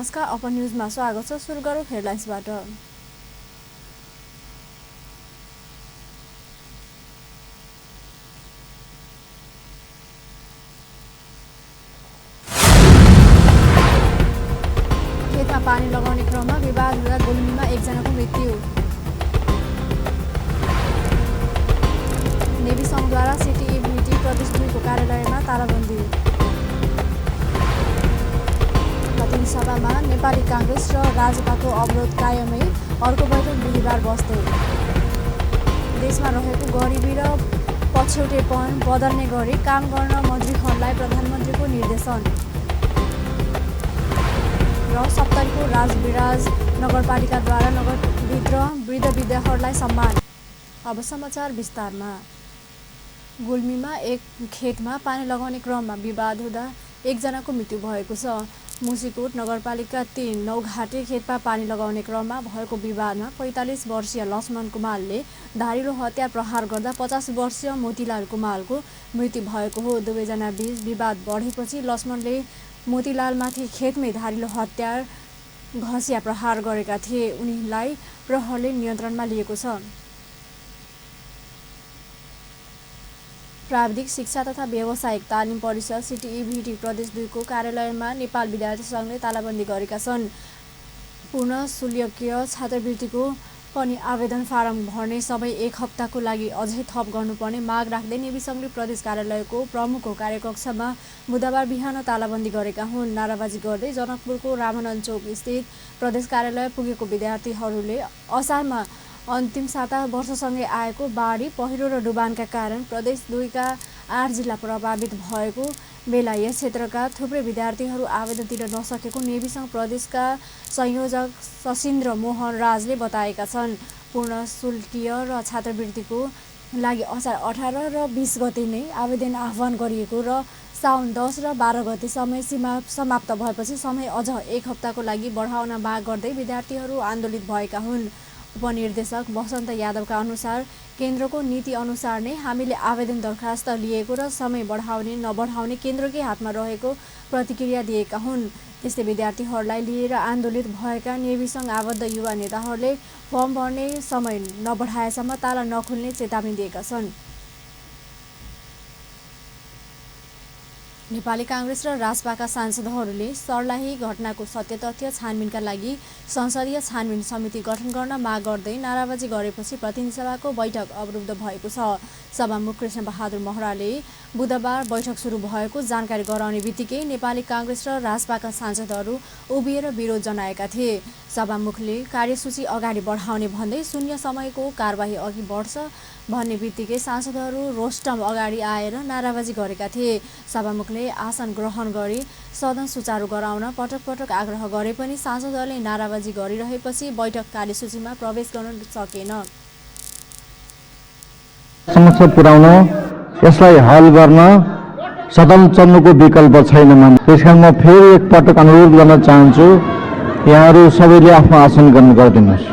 नमस्कार, अपन न्यूजमा स्वागत छ। सुरु गरौँ हेडलाइन्सबाट। खेतमा पानी लगाउने क्रममा विवाद हुँदा गुल्मीमा एकजनाको मृत्यु। नेभी सङ्घद्वारा सिटिइभिटी प्रदेश 2 को कार्यालयमा तालाबन्दी। प्रतिनिधिसभामा नेपाली काङ्ग्रेस र राजपाको अवरोध कायमै, अर्को बैठक बिहिबार बस्दै। देशमा रहेको गरिबी र पछौटेपन बदल्ने गरी काम गर्न मन्त्रीहरूलाई प्रधानमन्त्रीको निर्देशन। र सप्तरीको राजविराज नगरपालिकाद्वारा नगरभित्र वृद्धहरूलाई सम्मान। अब समाचार विस्तारमा। गुल्मीमा एक खेतमा पानी लगाउने क्रममा विवाद हुँदा एकजनाको मृत्यु भएको छ। मुसिकोट नगरपालिका 3 नौघाटे खेतमा पानी लगाउने क्रममा भएको विवादमा 45 वर्षीय लक्ष्मण कुमारले धारिलो हतियार प्रहार गर्दा 50 वर्षीय मोतीलाल कुमारको मृत्यु भएको हो। दुवैजना बीच विवाद बढेपछि लक्ष्मणले मोतीलालमाथि खेतमै धारिलो हतियार घसिया प्रहार गरेका थिए। उनीलाई प्रहरले नियन्त्रणमा लिएको छ। प्राविधिक शिक्षा तथा व्यावसायिक तालिम परिषद सिटिइभिटी प्रदेश 2 को कार्यालयमा नेपाल विद्यार्थी सङ्घले तालाबन्दी गरेका छन्। पूर्ण शुल्कीय छात्रवृत्तिको पनि आवेदन फारम भर्ने समय 1 हप्ताको लागि अझै थप गर्नुपर्ने माग राख्दै नेभी सङ्घले प्रदेश कार्यालयको प्रमुखको कार्यकक्षमा बुधबार बिहान तालाबन्दी गरेका हुन्। नाराबाजी गर्दै जनकपुरको रामानन्द चौक स्थित प्रदेश कार्यालय पुगेको विद्यार्थीहरूले असारमा अन्तिम साता वर्षसँगै आएको बाढी, पहिरो र डुबानका कारण प्रदेश 2 का 8 जिल्ला प्रभावित भएको बेला यस क्षेत्रका थुप्रै विद्यार्थीहरू आवेदन दिन नसकेको नेभी सङ्घ प्रदेशका संयोजक सशिन्द्र मोहन राजले बताएका छन्। पूर्ण शुल्कीय र छात्रवृत्तिको लागि असार 18 र 20 गते नै आवेदन आह्वान गरिएको र साउन 10 र 12 गते समय सीमा समाप्त भएपछि समय अझ 1 हप्ताको लागि बढाउन माग गर्दै विद्यार्थीहरू आन्दोलित भएका हुन्। उपनिर्देशक वसन्त यादवका अनुसार केन्द्रको नीति अनुसार नै हामीले आवेदन दरखास्त लिएको र समय बढाउने नबढाउने केन्द्रकै हातमा रहेको प्रतिक्रिया दिएका हुन्। त्यस्तै विद्यार्थीहरूलाई लिएर आन्दोलित भएका नेभी सङ्घ आबद्ध युवा नेताहरूले फर्म भर्ने समय नबढाएसम्म ताला नखुल्ने चेतावनी दिएका छन्। नेपाली काङ्ग्रेस र राजपाका सांसदहरूले सर्लाही घटनाको सत्य तथ्य छानबिनका लागि संसदीय छानबिन समिति गठन गर्न माग गर्दै नाराबाजी गरेपछि प्रतिनिधिसभाको बैठक अवरुद्ध भएको छ। सभामुख कृष्णबहादुर महराले बुधबार बैठक सुरु भएको जानकारी गराउने बित्तिकै नेपाली काङ्ग्रेस र राजपाका सांसदहरू उभिएर विरोध जनाएका थिए। सभामुखले कार्यसूची अगाडि बढाउने भन्दै शून्य समयको कारबाही अघि बढ्छ भन्ने बित्तिकै सांसदहरू रोस्टम अगाडि आएर नाराबाजी गरेका थिए। सभामुखले आसन ग्रहण गरी सदन सुचारू गराउन पटक पटक आग्रह गरे पनि सांसदहरूले नाराबाजी गरिरहेपछि बैठक कार्यसूचीमा प्रवेश गर्न सकेन। समस्या पुर्याउन यसलाई हल गर्न सदन चल्नुको विकल्प छैन। त्यसकारण म फेरि एक पटक अनुरोध गर्न चाहन्छु, यहाँहरू सबैले आफ्नो आसन ग्रहण गरिदिनुहोस्।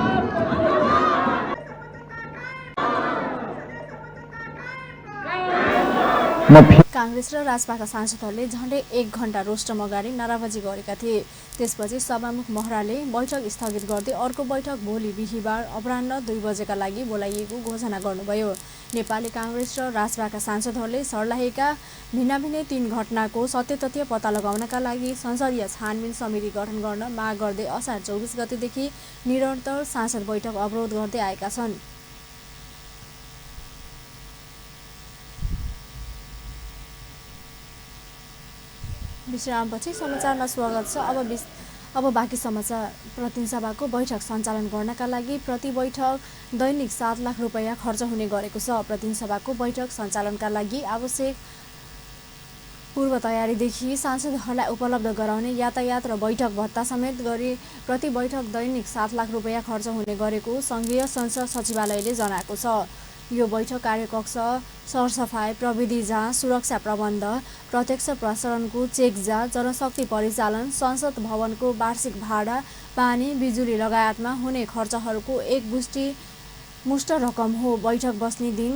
काङ्ग्रेस र राजपाका सांसदहरूले झण्डै 1 घण्टा रोस्टम अगाडि नाराबाजी गरेका थिए। त्यसपछि सभामुख महराले बैठक स्थगित गर्दै अर्को बैठक भोलि बिहिबार अपराह्न 2 बजेका लागि बोलाइएको घोषणा गर्नुभयो। नेपाली काङ्ग्रेस र राजपाका सांसदहरूले सर्लाहीका भिन्नाभिन्नै 3 घटनाको सत्य तथ्य पत्ता लगाउनका लागि संसदीय छानबिन समिति गठन गर्न माग गर्दै असार 24 गतेदेखि निरन्तर सांसद बैठक अवरोध गर्दै आएका छन्। विश्रामपछि समाचारमा स्वागत छ। अब बाँकी समाचार। प्रतिनिधिसभाको बैठक सञ्चालन गर्नका लागि प्रति बैठक दैनिक 7 लाख रुपैयाँ खर्च हुने गरेको छ। प्रतिनिधिसभाको बैठक सञ्चालनका लागि आवश्यक पूर्व तयारीदेखि सांसदहरूलाई उपलब्ध गराउने यातायात र बैठक भत्ता समेत गरी प्रति बैठक दैनिक 7 लाख रुपैयाँ खर्च हुने गरेको सङ्घीय संसद सचिवालयले जनाएको छ। यो बैठक कार्यकक्ष सरसफाई, प्रविधि जाँच, सुरक्षा प्रबन्ध, प्रत्यक्ष प्रसारणको चेक जाँच, जनशक्ति परिचालन, संसद भवनको वार्षिक भाडा, पानी, बिजुली लगायतमा हुने खर्चहरूको एक मुष्ट रकम हो। बैठक बस्ने दिन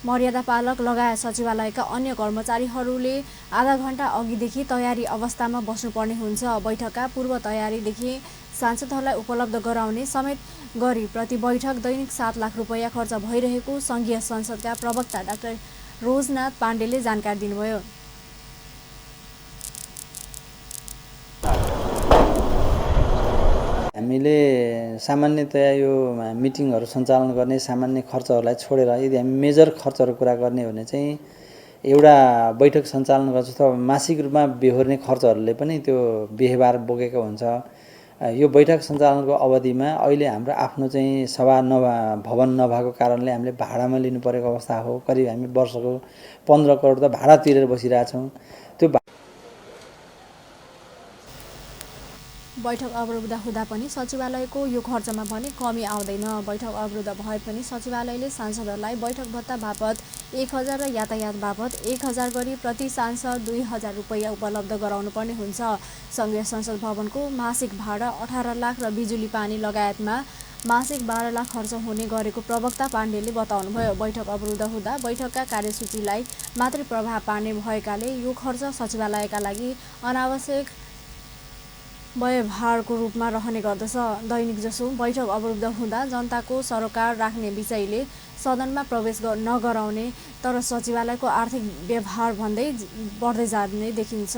मर्यादा पालक लगायत सचिवालयका अन्य कर्मचारीहरूले आधा घण्टा अघिदेखि तयारी अवस्थामा बस्नुपर्ने हुन्छ। बैठकका पूर्व तयारीदेखि सांसदहरूलाई उपलब्ध गराउने समेत गरी प्रति बैठक दैनिक 7 लाख रुपैयाँ खर्च भइरहेको सङ्घीय संसदका प्रवक्ता डाक्टर रोजनाथ पाण्डेले जानकारी दिनुभयो। हामीले सामान्यतया यो मिटिङहरू सञ्चालन गर्ने सामान्य खर्चहरूलाई छोडेर यदि हामी मेजर खर्चहरू कुरा गर्ने हो भने चाहिँ एउटा बैठक सञ्चालन गर्छ अथवा मासिक रूपमा बेहोर्ने खर्चहरूले पनि त्यो व्यवहार बोकेको हुन्छ। यो बैठक सञ्चालनको अवधिमा अहिले हाम्रो आफ्नो चाहिँ भवन नभएको कारणले हामीले भाडामा लिनु परेको अवस्था हो। करिब हामी वर्षको 15 करोड त भाडा तिरेर बसिरहेछौँ। त्यो बैठक अवरुद्ध हुँदा पनि सचिवालयको यो खर्चमा पनि कमी आउँदैन। बैठक अवरुद्ध भए पनि सचिवालयले सांसदहरूलाई बैठक भत्ता बापत 1000 र यातायात बापत 1000 गरी प्रति सांसद 2000 रुपैयाँ उपलब्ध गराउनु पर्ने हुन्छ। सङ्घीय संसद भवनको मासिक भाडा 18 लाख र बिजुली पानी लगायतमा मासिक 12 लाख खर्च हुने गरेको प्रवक्ता पाण्डेले बताउनुभयो। बैठक अवरुद्ध हुँदा बैठकका कार्यसूचीलाई मात्रै प्रभाव पार्ने भएकाले यो खर्च सचिवालयका लागि अनावश्यक व्यवहारको रूपमा रहने गर्दछ। दैनिक जसो बैठक अवरुद्ध हुँदा जनताको सरोकार राख्ने विषयले सदनमा प्रवेश नगराउने तर सचिवालयको आर्थिक व्यवहार भन्दै बढ्दै जाने देखिन्छ।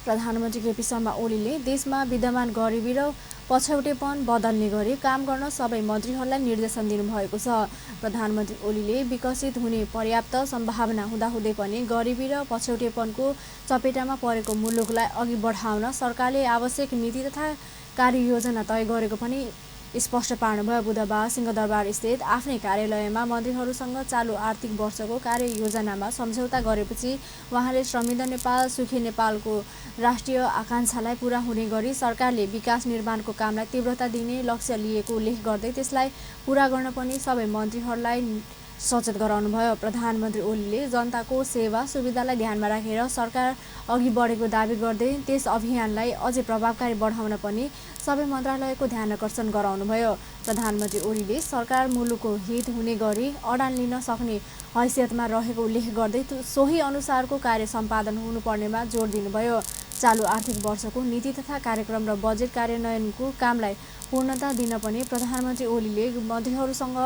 प्रधानमन्त्री केपी शर्मा ओलीले देशमा विद्यमान गरिबी र पछौटेपन बदल्ने गरी काम गर्न सबै मन्त्रीहरूलाई निर्देशन दिनुभएको छ। प्रधानमन्त्री ओलीले विकसित हुने पर्याप्त सम्भावना हुँदाहुँदै पनि गरिबी र पछौटेपनको चपेटामा परेको मुलुकलाई अघि बढाउन सरकारले आवश्यक नीति तथा कार्ययोजना तय गरेको पनि स्पष्ट पार्नुभयो। बुधबार सिंहदरबार स्थित आफ्नै कार्यालयमा मन्त्रीहरूसँग चालु आर्थिक वर्षको कार्ययोजनामा सम्झौता गरेपछि उहाँले समृद्ध नेपाल सुखी नेपालको राष्ट्रिय आकाङ्क्षालाई पूरा हुने गरी सरकारले विकास निर्माणको कामलाई तीव्रता दिने लक्ष्य लिएको उल्लेख गर्दै त्यसलाई पूरा गर्न पनि सबै मन्त्रीहरूलाई सचेत गराउनुभयो। प्रधानमन्त्री ओलीले जनताको सेवा सुविधालाई ध्यानमा राखेर सरकार अघि बढेको दावी गर्दै त्यस अभियानलाई अझै प्रभावकारी बनाउन पनि सबै मन्त्रालयको ध्यान आकर्षण गराउनुभयो। प्रधानमन्त्री ओलीले सरकार मुलुकको हित हुने गरी अडान लिन सक्ने हैसियतमा रहेको उल्लेख गर्दै सोही अनुसारको कार्य सम्पादन हुनुपर्नेमा जोड दिनुभयो। चालु आर्थिक वर्षको नीति तथा कार्यक्रम र बजेट कार्यान्वयनको कामलाई पूर्णता दिन पनि प्रधानमन्त्री ओलीले मन्त्रीहरूसँग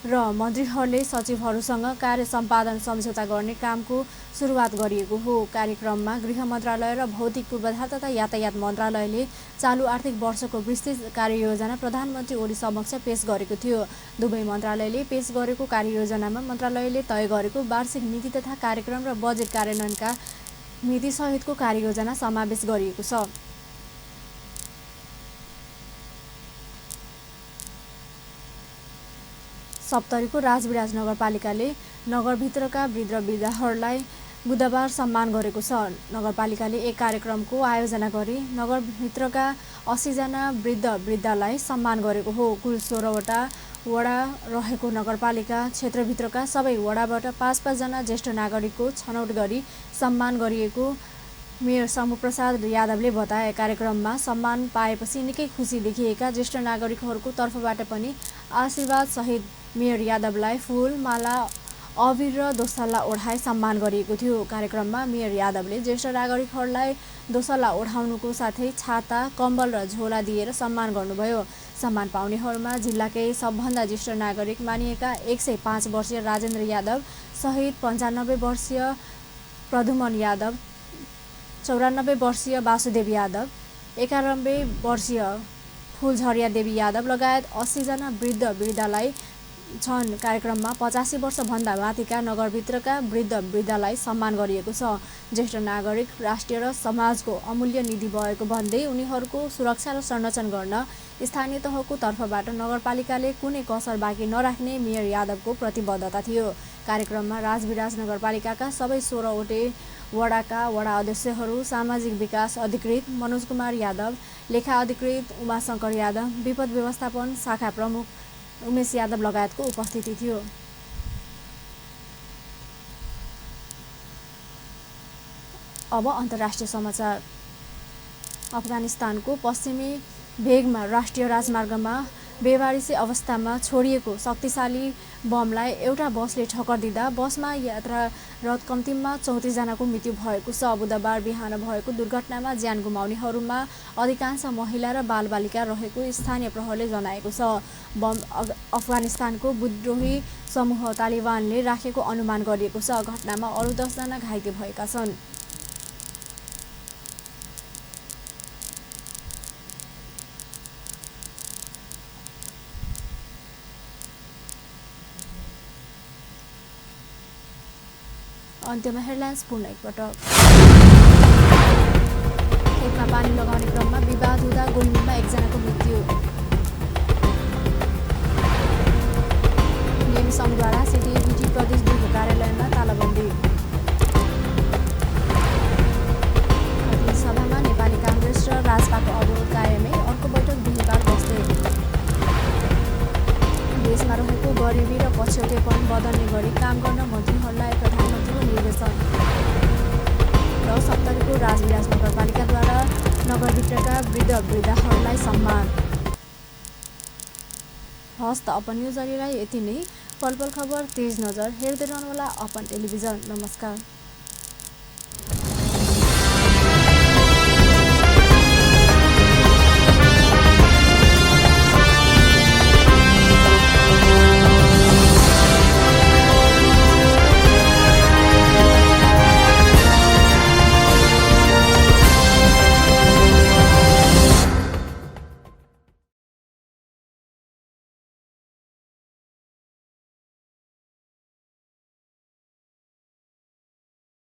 र मन्त्रीहरूले सचिवहरूसँग कार्य सम्पादन सम्झौता गर्ने कामको सुरुवात गरिएको हो। कार्यक्रममा गृह मन्त्रालय र भौतिक पूर्वाधार तथा यातायात मन्त्रालयले चालु आर्थिक वर्षको विस्तृत कार्ययोजना प्रधानमन्त्री ओली समक्ष पेश गरेको थियो। दुवै मन्त्रालयले पेश गरेको कार्ययोजनामा मन्त्रालयले तय गरेको वार्षिक नीति तथा कार्यक्रम र बजेट कार्यान्वयनका मितिसहितको कार्ययोजना समावेश गरिएको छ। सप्तरीको राजविराज नगरपालिकाले नगरभित्रका वृद्ध वृद्धाहरूलाई बुधबार सम्मान गरेको छ। नगरपालिकाले एक कार्यक्रमको आयोजना गरी नगरभित्रका 80 जना वृद्ध वृद्धालाई सम्मान गरेको हो। कुल 16 वटा वडा रहेको नगरपालिका क्षेत्रभित्रका सबै वडाबाट 5-5 जना ज्येष्ठ नागरिकको छनौट गरी सम्मान गरिएको मेयर शम्भुप्रसाद यादवले बताए। कार्यक्रममा सम्मान पाएपछि निकै खुसी देखिएका ज्येष्ठ नागरिकहरूको तर्फबाट पनि आशीर्वाद सहित मेयर यादवलाई फूल, माला, अबिर र दोसल्ला ओढाई सम्मान गरिएको थियो। कार्यक्रममा मेयर यादवले ज्येष्ठ नागरिकहरूलाई दोसल्ला ओढाउनुको साथै छाता, कम्बल र झोला दिएर सम्मान गर्नुभयो। सम्मान पाउनेहरूमा जिल्लाकै सबभन्दा ज्येष्ठ नागरिक मानिएका 105 वर्षीय राजेन्द्र यादव सहित 95 वर्षीय प्रदुमन यादव, 94 वर्षीय वासुदेव यादव, 91 वर्षीय फुलझरिया देवी यादव लगायत 80 जना वृद्ध वृद्धालाई छन्। कार्यक्रममा 85 वर्षभन्दा माथिका नगरभित्रका वृद्ध वृद्धालाई सम्मान गरिएको छ। ज्येष्ठ नागरिक राष्ट्रिय र समाजको अमूल्य निधि भएको भन्दै उनीहरूको सुरक्षा र संरक्षण गर्न स्थानीय तहको तर्फबाट नगरपालिकाले कुनै कसर बाँकी नराख्ने मेयर यादवको प्रतिबद्धता थियो। कार्यक्रममा राजविराज नगरपालिकाका सबै 16 वटे वडाका वडा अध्यक्षहरू, सामाजिक विकास अधिकृत मनोज कुमार यादव, लेखा अधिकृत उमाशंकर यादव, विपद व्यवस्थापन शाखा प्रमुख उमेश यादव लगायतको उपस्थिति थियो। अब अन्तर्राष्ट्रिय समाचार। अफगानिस्तानको पश्चिमी भेगमा राष्ट्रिय राजमार्गमा बेवारिसी अवस्थामा छोडिएको शक्तिशाली बमलाई एउटा बसले ठक्कर दिँदा बसमा यात्रारत कम्तीमा 34 जनाको मृत्यु भएको छ। बुधबार बिहान भएको दुर्घटनामा ज्यान गुमाउनेहरूमा अधिकांश महिला र बालबालिका रहेको स्थानीय प्रहरले जनाएको छ। बम अफगानिस्तानको विद्रोही समूह तालिबानले राखेको अनुमान गरिएको छ। घटनामा अरू 10 जना घाइते भएका छन्। अन्त्यमा हेडलाइन्स पुनः एकपटक। खेतमा पानी लगाउने क्रममा विवाद हुँदा गुल्मीमा 1 जनाको मृत्यु। नियम सङ्घद्वारा सिटिएभिटी प्रदेश 2 को कार्यालयमा तालाबन्दी। सभामा नेपाली काङ्ग्रेस र राजपाको अवरोध कायमै, अर्को बैठक बिहिबार बस्दै। देशमा रहेको गरिबी र पछौटेपन बदल्ने गरी काम गर्न मन्त्रीहरूलाई प्रधानमन्त्रीको निर्देशन। र 70को राजविराज नगरपालिकाद्वारा नगरभित्रका वृद्ध-वृद्धाहरूलाई सम्मान। हस्त अपन न्युज अहिलेलाई यति नै। पल पल खबर तेज नजर हेर्दै रहनुहोला अपन टेलिभिजन। नमस्कार।